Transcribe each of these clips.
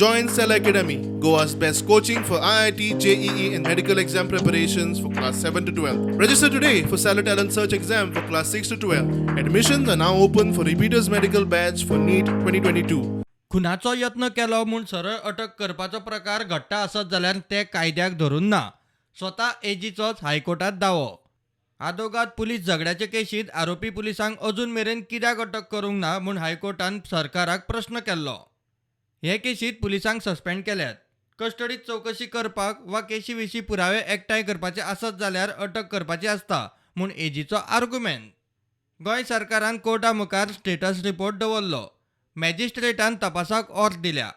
Join Cell Academy, Goa's best coaching for IIT, JEE, and medical exam preparations for class 7 to 12. Register today for Stellar Talent Search exam for class 6 to 12. Admissions are now open for repeaters medical batch for NEET 2022. खुनाचो यत्न केलो म्हूण सरळ अटक करपाचो प्रकार घडटा आसत जाल्यार ते कायद्याक धरून ना. स्वता एजीचोच हायकोर्टात दावो. आदोगाद पुलीस झगड्याचे केशीत आरोपी पुलिसांक अजून मेरेन कित्याक अटक करूंक ना म्हूण हायकोर्टान सरकाराक प्रस्न केल्लो. हे केशीत पुलिसांक सस्पेंड केल्यात. कस्टडीत चवकशी करपाक वा केशी विशीं पुरावे एकठांय करपाचे आसत जाल्यार अटक करपाची आसता म्हूण एजीचो आर्गुमेंत. गोंय सरकारान कोर्टा मुखार स्टेटस रिपोर्ट दवरलो. मॅजिस्ट्रेटान तपासाक ऑर्द दिल्या.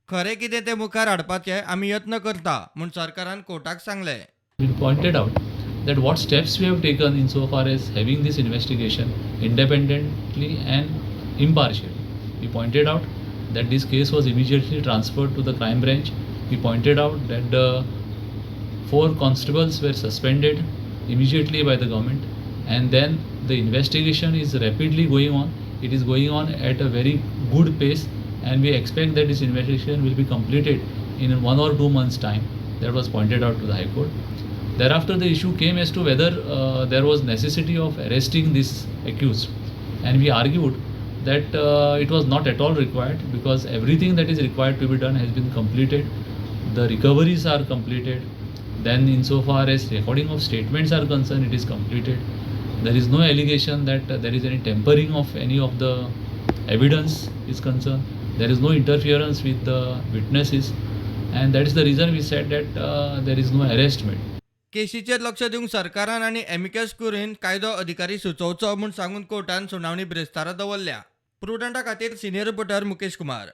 खरें कितें तें मुखार हाडपाचे आमी यत्न करता म्हूण सरकारान कोर्टाक सांगलें. We pointed out that what steps we have taken in so far as having this investigation independently and impartially. We pointed out that this case was immediately transferred to the crime branch. We pointed out that the four constables were suspended immediately by the government, and then the investigation is rapidly going on. It is going on at a very good pace, and we expect that this investigation will be completed in 1 or 2 months' time. That was pointed out to the High Court. Thereafter, the issue came as to whether there was necessity of arresting this accused, and we argued that it was not at all required because everything that is required to be done has been completed. The recoveries are completed. Then, insofar as recording of statements are concerned, it is completed. There is no allegation that there is any tampering of any of the evidence is concerned. There is no interference with the witnesses, and that is the reason we said that there is no arrest made. केशीचेर लक्ष दिवंक सरकारान आनी amicus क्युरीन कायदो अधिकारी सुचोवचो म्हूण सांगून कोर्टान सुनावणी ब्रेस्तारा दवरल्या. प्रुडंटा खातीर सिनियर रिपोर्टर मुकेश कुमार.